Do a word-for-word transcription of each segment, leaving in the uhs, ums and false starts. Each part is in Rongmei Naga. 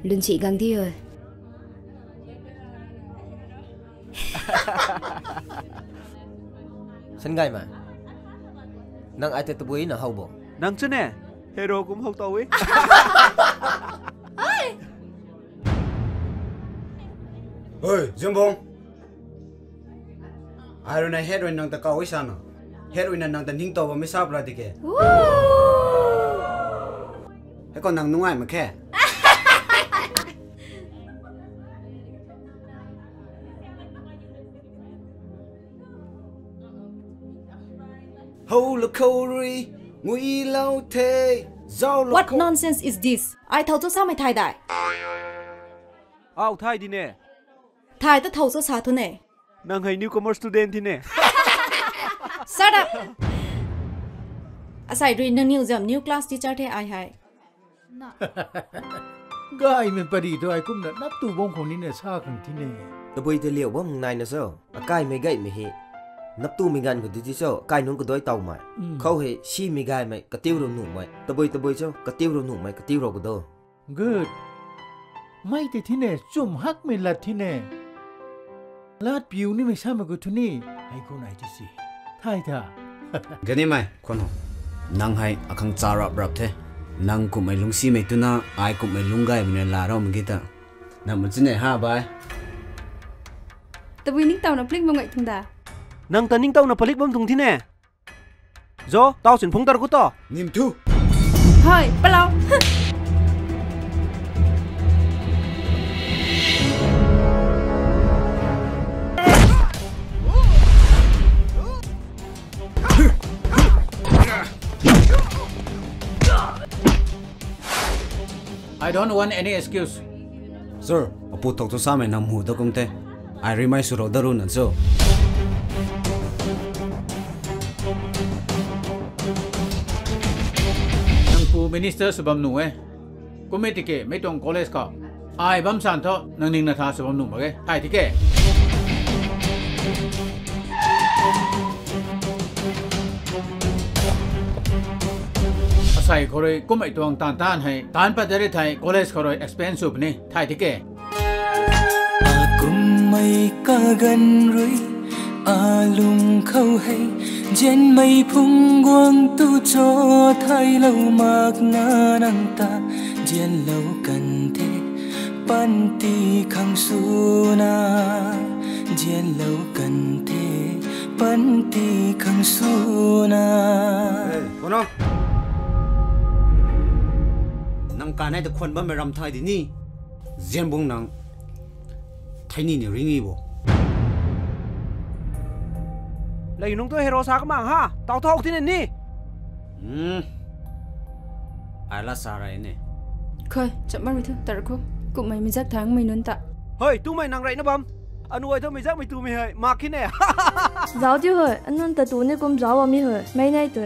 Lunsi gang di o. Sangaymei. Nang ai tei tabui na how bo. Nang chu ne, hero kum how tau e. Hei, Ziangbong. Ai rui na head rui nang ta kau i sa na. Head rui na nang ta ningtow bammei sa pura di ke. Hei khou nang nungai mak khe. How la khou rui, ngui lou the, zau lou What khou. Nonsense is this? Ai thow cho samei thay dai. Au, thay di ne. Thay ta thow cho sa thu ne. Nang hei newcomer student thi ne. Shut up! Asai rui nangniw zam new class teacher the ai hei. Gaymei pari tu ai kumna nap tu bam khou ni na sa khang thi ne. Tabui ta liau bam nai na cho. Akaimei gaymei hei. Nap tumei ganv khou di di cho. Kai nunc kadoi tawmei. Mm. Khou hei simei gaymei. Katiu rou nuhmei. Tabui tabui cho. Katiu rou nuhmei. Katiu rou kado. Good. Mei tei thi ne, chum hakmei lat thi ne. Lat piu nimei samei gu thu ni, hei khou nai ti si. Thay tha. Ganimei, khwan ho. Nang hei akhang cha rap rap the. Nang kumhmei lungcsimei tuna, ai kumhmei lungcgaymei na la rau mak ge ta. Nang ma chine ha bai. Tabui ningtowna palik bam ngai thung da. Nang ta ningtowna palik bam thung thi ne. Zo, tau sin phungc tar khou to. Nim thu. Hoi, palau. I don't want any excuse. Sir, apu thok tu samei nang mu da kum the. Ai rimai sw rou da ru nan cho. Nang pu minister sw bam nuh e. Kum e tiki, mei tuang college khou. Ai bam san thu, nang ning na tha sw bam nuh mak ge. Thay tiki. Asei khou rui kummei tuang taanv taanv hei, taanc pat de ri thei college khou rui expense sw puni, thay tiki. Akummei kaganv rui, alung khou hei, zianmei phungc guang tu cho thailou makna nang ta, zianlou kan the, panty khang swna, zianlou kan the, panty khang swna. Hey, kono? Nang kanei ta khwan bammei ram thay di ni. Zianbung nang. Thei ni ni ring i bo. Lei nung tu hero sa kamang ha. Tau thau tine ni. Hmm. Ai la sa rai ne. Khoi, chap mar mi thu, tar khou. Kumhmei mi zak thangmei nunc ta. Hoi, tumei nang rai na bam. Anu ai thu mi zakmei tumei hei, mak khin e. Zauc diu hoi, anunc ta tu ni kum zauc a mi hoi. Mei nei tu.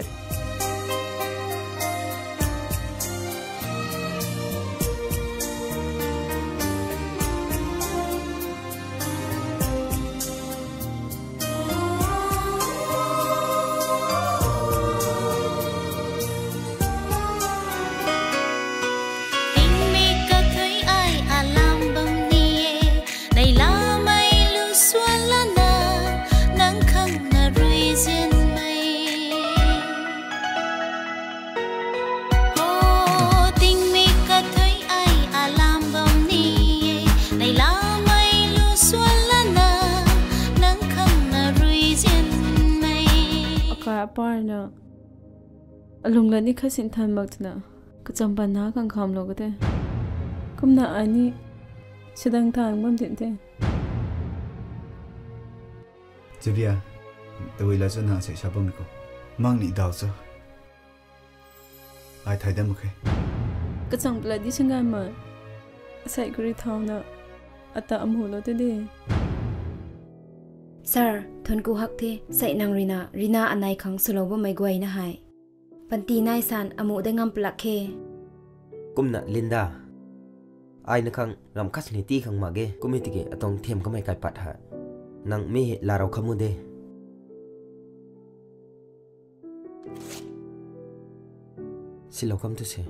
Tingmik kathui ai alam bam ni e, leila mei lu swan lana, nang khang na rui zinmei. Ho, tingmik kathui ai alam bam ni e, leila mei lu swan lana, nang khang na rui zinmei. Akai aparna, alung la ni kha sinthan mak twna, kacham pan na khang khamlou ka te. Kumna ai ni, sidang thang bam tin te. Jibia, tawila chu na sei sa bam ko. Mang ni daw chu. Ai thai dam khe. Kachang pala di sangam ma. Asei kari thau na. Ata amu lo te de. Sir, thun ku hak the, sei nang rina, rina anai khang swlou bammei guay na hai. Panty nai san amu de ngam plak khe. Kumna Linda. Ai na khang ram khat ni ti khang mak ge, kum e tiki atuang them kamei kai pat ha. Nang mi hei larou khamu de. Silou kham tu se.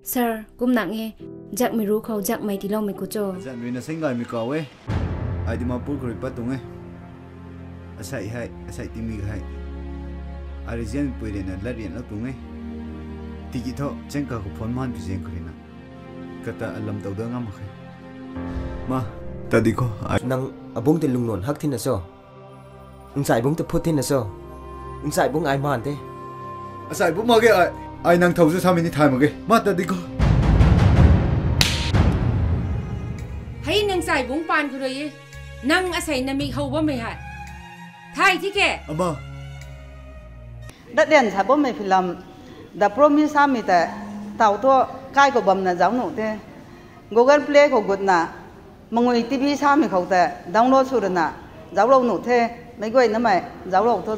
Sir, kum nang e, zakmei ru khou zakmei tiiloumei ku cho? Azan rui na seng gaymei kau e. Ai Dimapur khou rui pat tuang e. Asei hei, asei tingmik hei, ai region pui rui na lat rianlou tuang e. Tiki thu chengka khou phone man pi zaeng khou rui na, kata alam tow dat ngam mak khe. Ma, ta di khou, ai nang abungc tei lungnuan hak thina cho? Nchai bungc ta phut thina cho? Nchai bungc ai man the. Asei bungc mak ge ai. Ai nang thow zu samei ni thay mak ge. Ma, ta di khou. Hei nang chai bungc paan khou rui e. Nang asei namik how bammei hei thay thi ke? Ama. Datdian sa bammei film The Promise samei ta taw thu kai khou bamna zauc nuh the. Google Play khou gutna, Mangui T V samei khou ta download sw rana zauclou nuh the. Meic guaynamei zauclou tho.